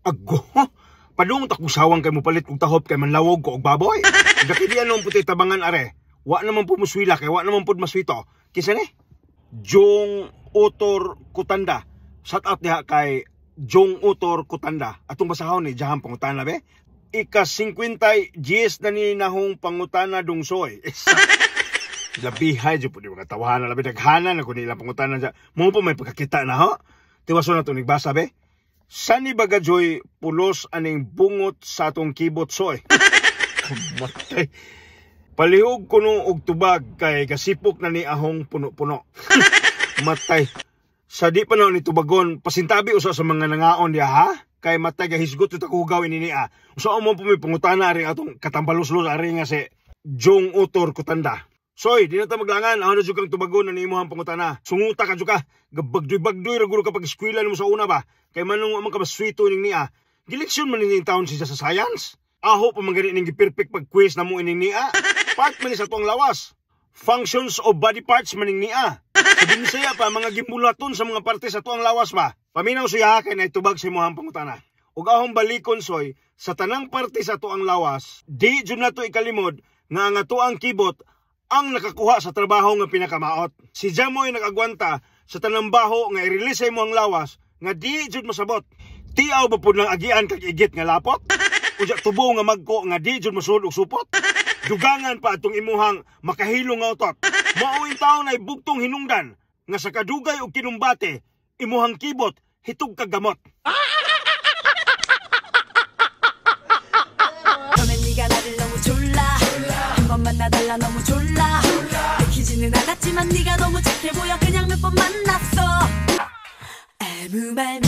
Ago. Padung takusawang kay mo palit kog tahop kay manlawog ko og baboy. Daki di anong puti tabangan are. Wa naman po muswila kay wa naman pud maswito. Kinsa ni? Jong Utor Kutanda. Shout out diha kay Jong Utor Kutanda. Atong basahon ni jahang pangutana be. Ika 50 10 na ni nahong pangutana dungsoy. Labihay jud po di mga tawahan labi daghana na kun ilang pangutana dya. Mo po may pagkakita na ho. Tiwason na to nagbasa be. Sani baga joy pulos aning bungot sa atong kibot soy. Matay. Palihog kuno og tubag kay kasipok na ni ahong puno-puno. Matay. Sa di pa na ni tubagon, pasintabi usa sa mga nangaon diha ha? Kay matay gahisgot ta kugaw ini niya. Usa mo po may pangutana ari atong katambaluslos ari nga si Jong Utor Kutanda. Soy, di na ta maglangan. Ako na jud kang tubagon na niimo ang pangutana. Sunguta ka jud ka. Gabagdoy-bagdoy ra guro kapag eskwela nimo sa una ba. Kay manong man ka maswito ning niya. Gileksyon man ning taon siya sa science. Aho pa man gani ning gi-perfect pag quiz namo ining niya. Part man ni sa tuang lawas. Functions of body parts man ning niya. Sa Binisaya pa mga gimulaton sa mga parte sa tuang lawas ba. Paminaw siya kay naitubag sa imong pangutana. Ug ahong balikon soy sa tanang parte sa tuang lawas, di jud nato ikalimod nga ang atuang kibot ang nakakuha sa trabaho nga pinakamaot. Si Jamoy nag-agwanta sa tanang baho nga i-release mo ang lawas nga di jud masabot. Tiaw ba pud nang agian kag igit nga lapot? Unya tubo nga magko nga di jud masulod og supot? Dugangan pa atong imuhang makahilong nga utot. Mao taon ay bugtong hinungdan nga sa kadugay og kinumbate imuhang kibot hitog kag gamot. 처음엔 네가 나를 너무 졸라 한 번 만나달라 너무 졸라 내키지는 않았지만 네가 너무 착해 보여 그냥 몇 번 만났어 아무 말